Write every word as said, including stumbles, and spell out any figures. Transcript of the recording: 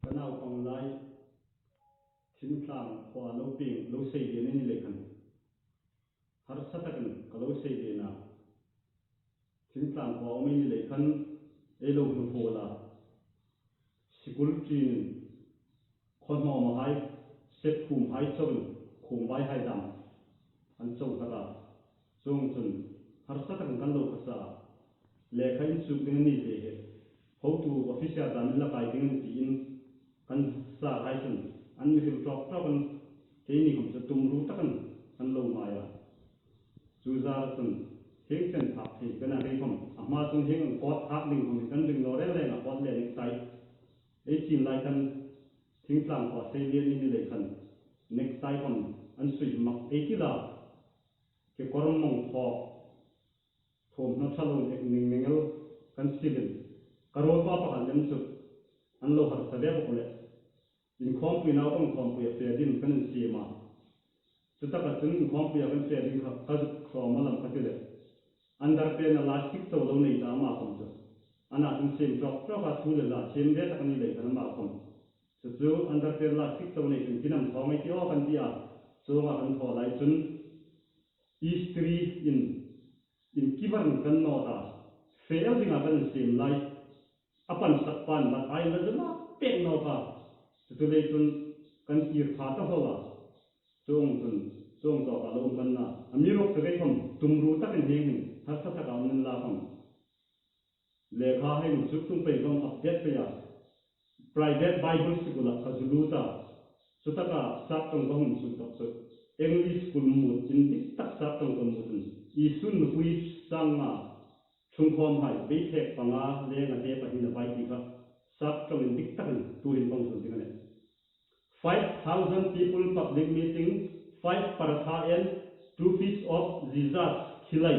Ka naupang lai, Thingtlang khuoa lo pieng, lo sei ding a ni lei khan, harsa takin ka lo sei ding a. Thingtlang khuoa um a ni lei khan, ei lo hlu fo la. Sikul ṭin, khaw hnawmahai, sep khumhai chauin, khum vaihai dam an chau hlak a. Chuong chun, harsa takin kan lo khasa a. Lekha inchuk ding a ni ve hi, hotu officer dam in la kai ding a ni tiin kan sirhai chun an mi hril ṭawk ṭawk an, keini khom chu tumru takin kan lo ngai a. Chu zar chun, hieng chen phak thei kan a rei khom, a hma chun hieng ang coat hak ding khom kan ring naw reng reng a, coat le necktie. Ei chin lai khan, Thingtlang khuoa sei ding a ni lei khan, necktie khom an sui mak ei ti la. Kekawr mawng thaw, thum hnaw ṭha lo ek ning nengel kan silin, ka ruolpa pakhat lem chu an lo harsa ve bawk leh, inkhawmpui, naupang khawmpui a fe dingin kan insiem a. Chutaka chun inkhawmpuia kan fe ding kha ka zuk tlawm a lam ka ti leh, underpant a lastic chau lo nei ta ama khom chu. Ana chun siem ṭawk ṭawk a, thu le hla siem ve tak a ni lei khan ama khom. Chu chu underpant lastic chau nei chun kinam thaw ngei ti aw kan ti a. Chuonga kan thaw lai chun istri in, in kivar kan nawt a. Fe el dinga kan insiem lai. A pansak pan bat ai la zuma pek nawk a. Chu chu lei chun kan kir pha ta hlaw a. Chuong chun, chuong tawka lo um kan na. Amiruokchu kei khom tumru takin hieng hin harsa taka um ning la khom. Lekha hei inchuk tung pei khom update pei a. Private Bible sikula ka zu lut a. Chutaka sap ṭawng ka hung suk tak chu, English school mut indik tak sap ṭawng ka mut in. Isun nupui sang nga, ṭhungkhawmhai, bei phek panga, lenga te pahni a vai ti kha, sap ṭawng indik takin tuhin ka hung zuk ding a nih. Five thousand people public meeting, five paratha and two feet of Jesus khilai.